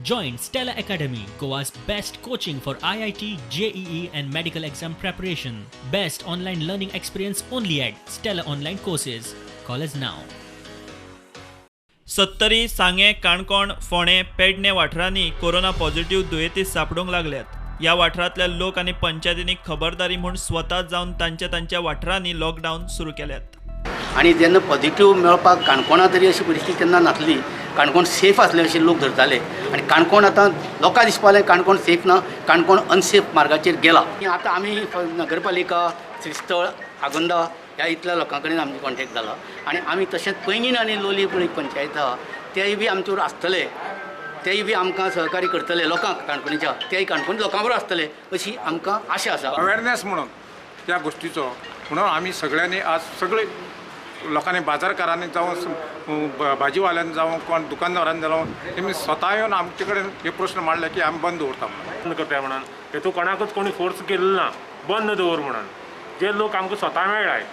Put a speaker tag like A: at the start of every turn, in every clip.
A: Join Stella Academy, Goa's best coaching for IIT, JEE, and medical exam preparation. Best online learning experience only at Stella Online Courses. Call us now.
B: Sattari, Sanguem, Canacona, फोंडें, पेडणे वाठारांनी corona positive दुयेंती सांपडूंक लागल्यात. ह्या वाठारांतल्या लोक आनी पंचायतींनी खबरदारी म्हूण स्वता जावन तांच्या तांच्या वाठारांनी लॉकडावन सुरू केल्यात.
C: आनी जेन्ना पॉझिटिव्ह मेळपाक काणकोणा तरी अशी परिस्थिती तेन्ना नासली. काणकोण सेफ आसलें अशें लोक धरताले आनी काणकोण आतां लोकां दिसपा लागलें काणकोण सेफ ना, काणकोण अनसेफ मार्गाचेर गेला. आतां आमी नगरपालिका, श्रीस्थळ, आगोंदा ह्या इतल्या लोकां कडेन आमचो कॉन्टेक्ट जाला आनी आमी तशेंच पैंगीण आनी लोलयें पळय पंचायत आहा तेय बी आमचे बरोबर आसतले, तेय बी आमकां सहकार्य करतले लोकांक काणकोणच्या, तेय काणकोण लोकां बरोबर आसतले अशी आमकां आशा आसा.
D: अवेरनेस म्हणून त्या गोश्टीचो म्हणून आमी सगळ्यांनी आज सगळे लोकांनी, बाजारकारांनी जावं, भाजीवाल्यांनी जावं, कोण दुकानदारांनी जावं, तेमी स्वता येवन आमचे कडेन हे प्रश्न मांडले की आमी बंद दवरता म्हणून.
E: बंद करता म्हणून हेतू कोणाकूच कोणी फोर्स केल्लो ना बंद दवर म्हणून. जे लोक आमकां स्वता मेळ्ळाय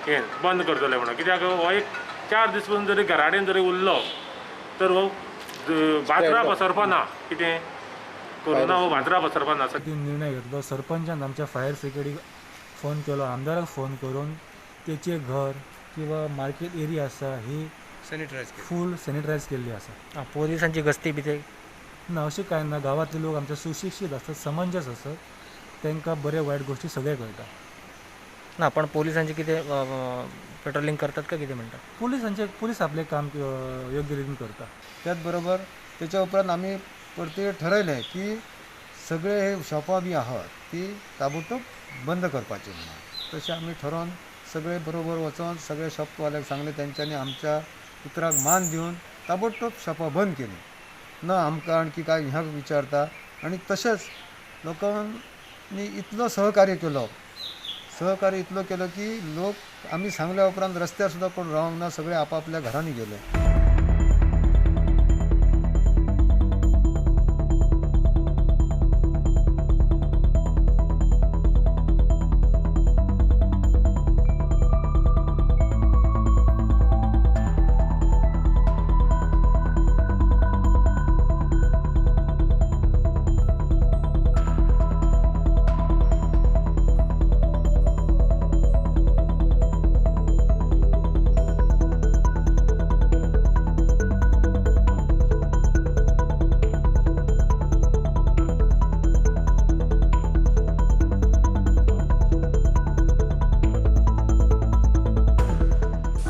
E: हे बंद करतले म्हणून, कित्याक हो एक 4 दीस पसून जरी घराडेन जरी उरलो तर हो वाजरा पसरपा ना, कितें कोरोना हो वाजरा पसरपा ना.
F: निर्णय घेतलो सरपंचान, आमच्या फायर ब्रिगेडीक फोन केलो, आमदाराक फोन करून तेचे घर किंवा मार्केट एरिया आसा ही फूल सॅनिटायज केल्ली आसा.
G: पोलिसांची गस्ती बी ते
F: ना, अशें कांय ना. गांवांतले लोक आमचे सुशिक्षीत आसतात, समंजस आसतात, तांकां बरे वायट गोश्टी सगळे कळटा.
G: ना पण पोलिसांचे कितें पेट्रोलिंग करतात का कितें म्हणटा?
F: पोलिसांचे पोलीस आपलें काम योग्य रितीन करता.
H: त्याच बरोबर त्याच्या उपरांत आमी परते ठरयलें की सगळे हे शॉपां बी आहात ती ताबडतोब बंद करपाची म्हणून. तशें आमी ठरोवन सगळे बरोबर वचोन सगळे शॉपवाल्यांक सांगलें, तेंच्यांनी आमच्या उतराक मान दिवन ताबडतोब शॉपां बंद केली ना आमकां आणखी काय ह्या विचारता. आनी तशेंच लोकांनी इतलो सहकार्य केलो, सहकार्य इतलो केलो की लोक आमी सांगल्या उपरांत रस्त्यार सुद्दां कोण रावंक ना, सगळे आपापल्या घरांनी गेले.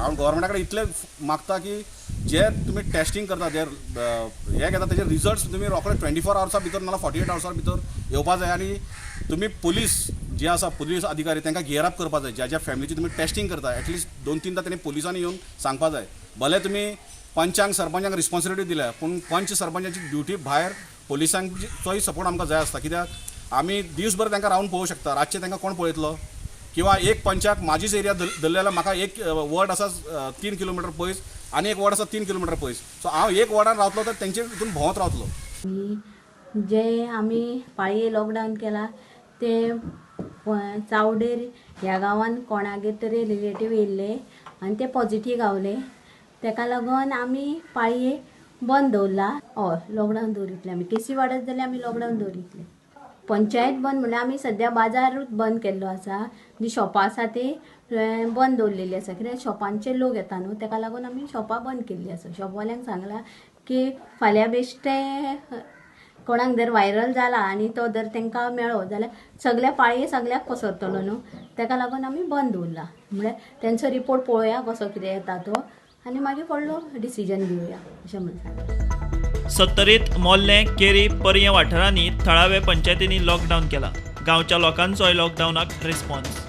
I: हांव गव्हर्मेंटा कडेन इतलें मागता की जे तुमी टेस्टिंग करता, जे हे घेता तेजे रिजल्ट्स तुमी रोखडे 24 आवर्सा भितर नाल्यार 48 आवर्सा भितर येवपा जाय. आनी तुमी पुलीस जे आसा, पुलीस अधिकारी तांकां गियर अप करपा जाय. ज्या ज्या फॅमिलीची तुमी टेस्टिंग करता एटलिस्ट 2-3 तांणी पुलिसांनी येवन सांगपा जाय. भले तुमी पंचांक सरपंचांक रिस्पॉन्सिबिलिटी दिल्या, पूण पंच सरपंचाची ड्युटी भायर पुलिसांचोय सपोर्ट आमकां जाय आसता. कित्याक आमी दीसभर तांकां रावन पळोवंक शकता, रातचें तांकां कोण पळयतलो? किंवा एक पंचाक म्हाजीच एरिया धरली जाल्यार म्हाका एक वॉर्ड आसा 3 किलोमिटर पयस आनी एक वॉर्ड आसा 3 किलोमिटर पयस. सो हांव एक वॉर्डान रावतलो तर तेंचे हितून भोंवत रावतलो.
J: जे आमी पाळये लॉकडावन केला ते चावडेर ह्या गांवान कोणागेर तरी रिलेटीव येयल्ले आनी ते पॉझिटीव गावले, तेका लागून आमी पाळये बंद दवरला. हय, लॉकडावन दवरितले आमी. केसी वाडत जाल्यार आमी लॉकडावन दवरितले. पंचायत बंद म्हणल्यार आमी सद्या बाजारूच बंद केल्लो आसा, जी शॉपां आसा ती बंद दवरलेली आसा, कित्याक शॉपांचे लोक येता न्हू, तेका लागून आमी शॉपां बंद केल्ली आसा. शॉपवाल्यांक सांगलां की फाल्यां बेश्टे कोणाक जर व्हायरल जाला आनी तो जर तांकां मेळ्ळो जाल्यार सगल्या पाळये सगल्याक पसरतलो न्हू, तेका लागून आमी बंद दवरला. म्हणल्यार तेंचो रिपोर्ट पळोवया कसो कितें येता तो आनी मागीर व्हडलो डिसिजन घेवया अशें म्हणून सांगलां.
B: सत्तरीत मोल्लें, केरी, पर्यें वाठारांनी थळावे पंचायतींनी लॉकडावन केला. गांवच्या लोकांचोय लॉकडावनाक रिस्पॉन्स.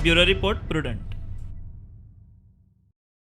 B: Bureau report, Prudent.